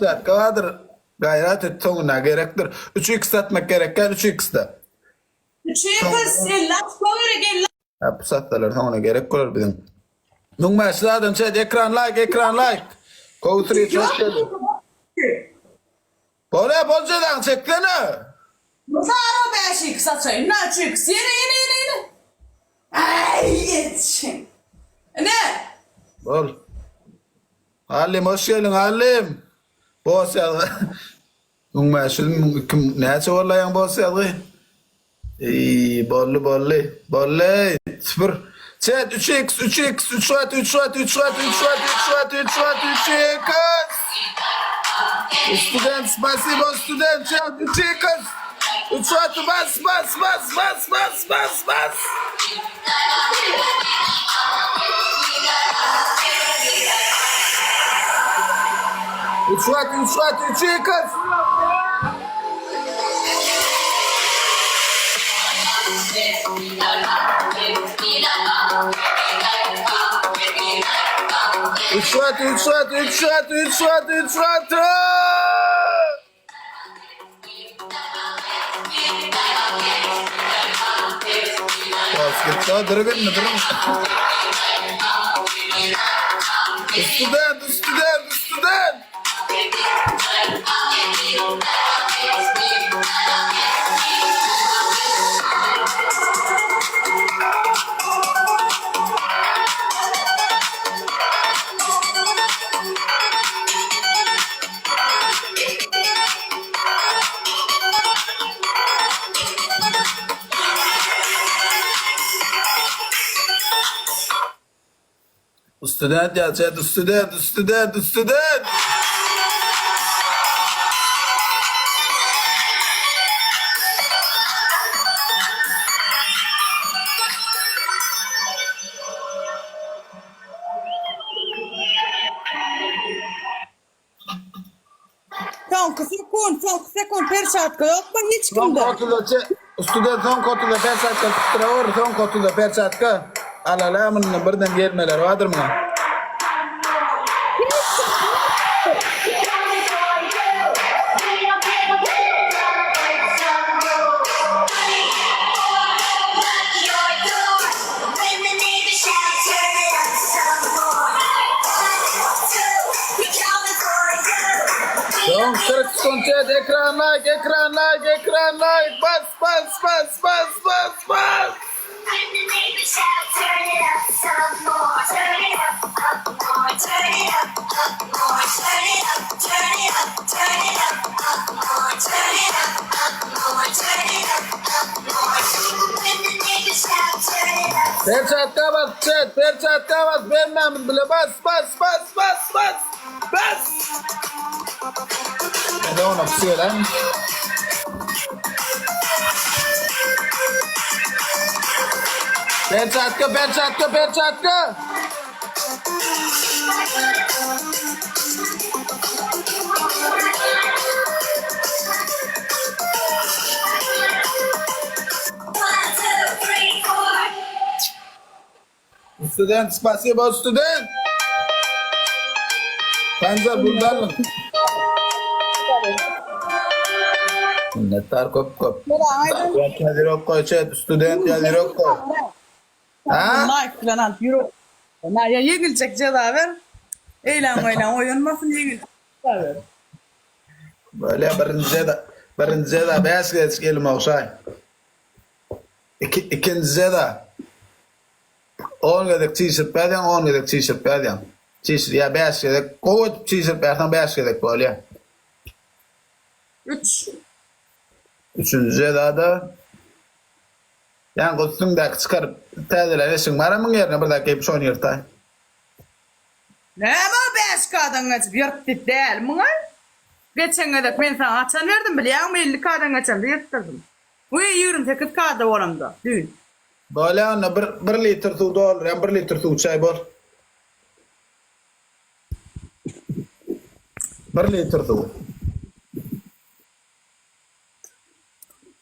Perçatka bardyr. Gaýrat et soňuna gerekdir. Üç iks atmak gerekýär üç iksde. Üç iks 50 atma gerek 50. Ha bu satsalar soňuna gerek bolar biziň. 1500 adam chat ekran like ekran like. Kowsri hoş geldin. Bolýa bol jezaňy çeksene. Sara 5 x açaýyn. Na 3 x. Ýene ýene ýene ýene. Aý ýetişin. Ine. Bol. Hallym hoş geldiň Hallym. Bos ýazgy. 1500 müň iki näçe boldy aýaň bos ýazgy? Eý boldy boldy. Boldy. Süpür. Chat 3x 3x 3 gat 3 gat 3 gat 3 gat 3 gat 3 gat 3x. Student spasibo student chat 3x. 3 gat bas bas bas bas bas bas bas. Üç gat, üç gat, üç ýykyz. Üç gat, üç gat, üç gat, üç gat, üç gat. Basket durup indi durup. Student, student, student. Student ýazýar, student, student, student. Soňky sekund, soňky sekund perçatka ýokmy hiç Soňky kimde? otuzda student soňky otuzda perçatka tutdurawur, soňky otuzda perçatka. Alala munda birden gelmeler bardyr muňa. Soň 40 sekunt ekran like, ekran like, ekran like, bas bas bas bas bas bas. Perçatka bas chat, perçatka bas, bermämiz bile bas bas bas bas bas bas. Neden ona pusuyor lan? Perçatka, perçatka, perçatka. Student, spasibo student. Panzer buldarlyk. Minnetdar köp köp. Student ýazyrok goý chat, student ýazyrok goý. Ha? Like bilen alyp ýürek. Na ýa ýeňiljek jeza ber. Eýlän beýlän oýanmasyn ýeňiljek jeza ber. Bolýa birinji jeza, birinji jeza 5 gezek elim ogşaý. Iki, ikinji jeza. 10 gezek çişirip berýäň, 10 gezek çişirip berýäň. Çişir ýa 5 gezek, gowy edip çişirip berseň 5 gezek bolýa. 3. Üçünji jezada Ýaňky üstüňdäki çykaryp täzelän eşigiň baram muň ýerine bir zat geýip şony ýyrtaý. Näme o bäş kadan geçip ýyrt diýip däl muňa. Geçen gezek men saňa haçan berdim bilýäňmi 50 kadan geçemde ýyrtdyrdym. Bu 28 kada bolamda düýn. Bolýa onda bir bir litr suw doldurýan bir litr suw çaý bol. Bir litr suw.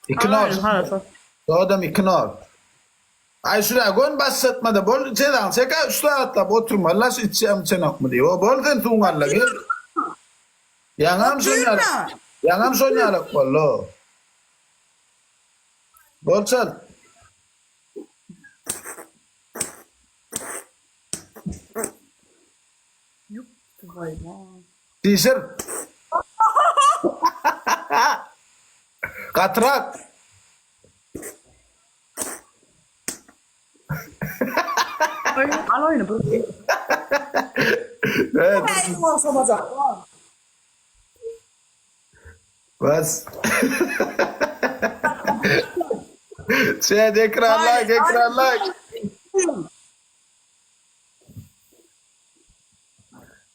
2 nol. Dodam 2 nol. Aý şura gön başlatmada bol jezaňy çek-ä 3 sagatlap oturmaly la şu içýämi içenokmy diýip. O bol sen suwuň alla gel. Ýaňam şon ýaly. Ýaňam şon ýaly boldy. Bol çal. Dişir. Gatyrak. Al oýny bir. Evet. Bas. Chat ekran like ekran like.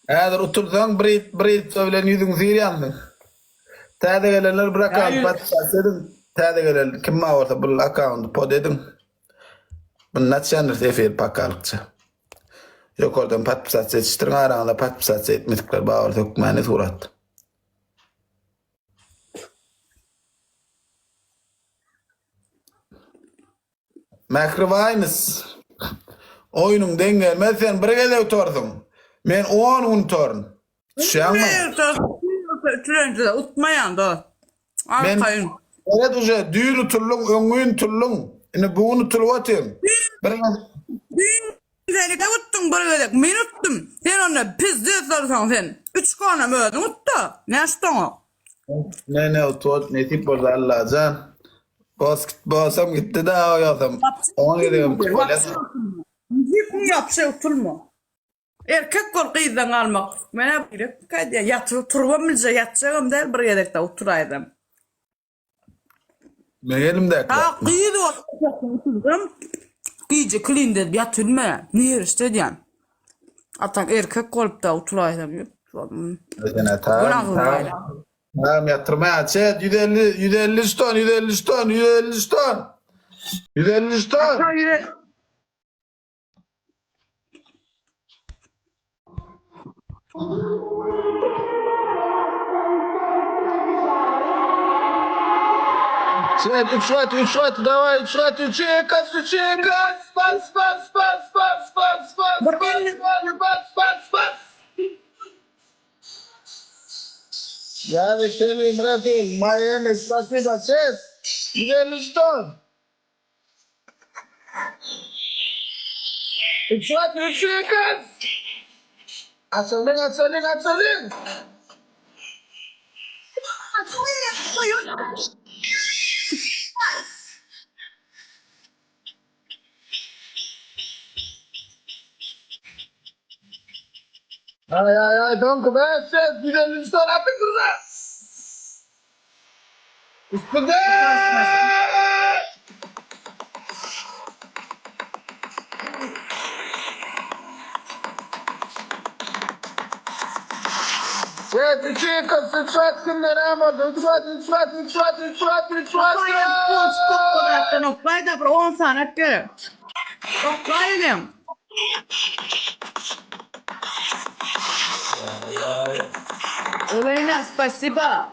Häzir otursaň brit britwa bilen ýüzüňi syýrýansyň. Täze gelenler bir akkaunt podpisat ediň. Täze gelen kim bar bolsa bul akkaunty pod ediň. Bunu açýandyrys efir pakalykça. Ýokardan podpisat etişdiriň araňyzda podpisat etmedikler bar bolsa hökmany surat. Mähribaýmys. Oýnuň deň gelmez sen bir gezek utarsyň. Men on gün utaryn. Düşýäňmi? Üçülenjide utmaýan dost. Men Arkaýyn. Seret uje düýn utuldyň, öňňün utuldyň. Indi bu gün utulyp otyň. Bir gezek. Düýn sen ite utduň bir gezek men utdum. Sen onda pizdec bolsaň sen. Üç konam özüň utda. Näş utdaňok? Ne ne utup nesip bolsa Allajan. Bos git bosam gitdi da ýogsam. On gezegem bolýar. Ýüpüň ýapşa utulma. Erkek bol gyzdan galmak. Menä gerekmika diýýän. Ýatyp turubam biljek, ýatjagam däl bir gezekde uturaýsam. Men elimdäki. Ha gyz bol utursam gije klin edip ýatylma. Nirişde diýýän. Atam erkek bolup da utulaýsam ýok. Sen tamam. Tamam ýatyrma. Çet 150 150 ton 150 ton 150 ton. 150 ton. Çet 3 gat 3 gat daway 3 gat 3 kat 3 kat bas bas bas bas bas bas bas bas bas bas. Ya Kevin Rafi Miami spasiba çet 150 ton. 3 gat 3 kat. Açalyň açalyň açalyň. Ay ay ay donku be ses 150 ton atın kızlar. Üstünde. Set 3 kat 3 kat kimler ama 3 kat 3 kat 3 kat 3 kat 3 kat. Oklaý da bir 10 sany at gerek. Oklaý dedim. Elena, spasiba.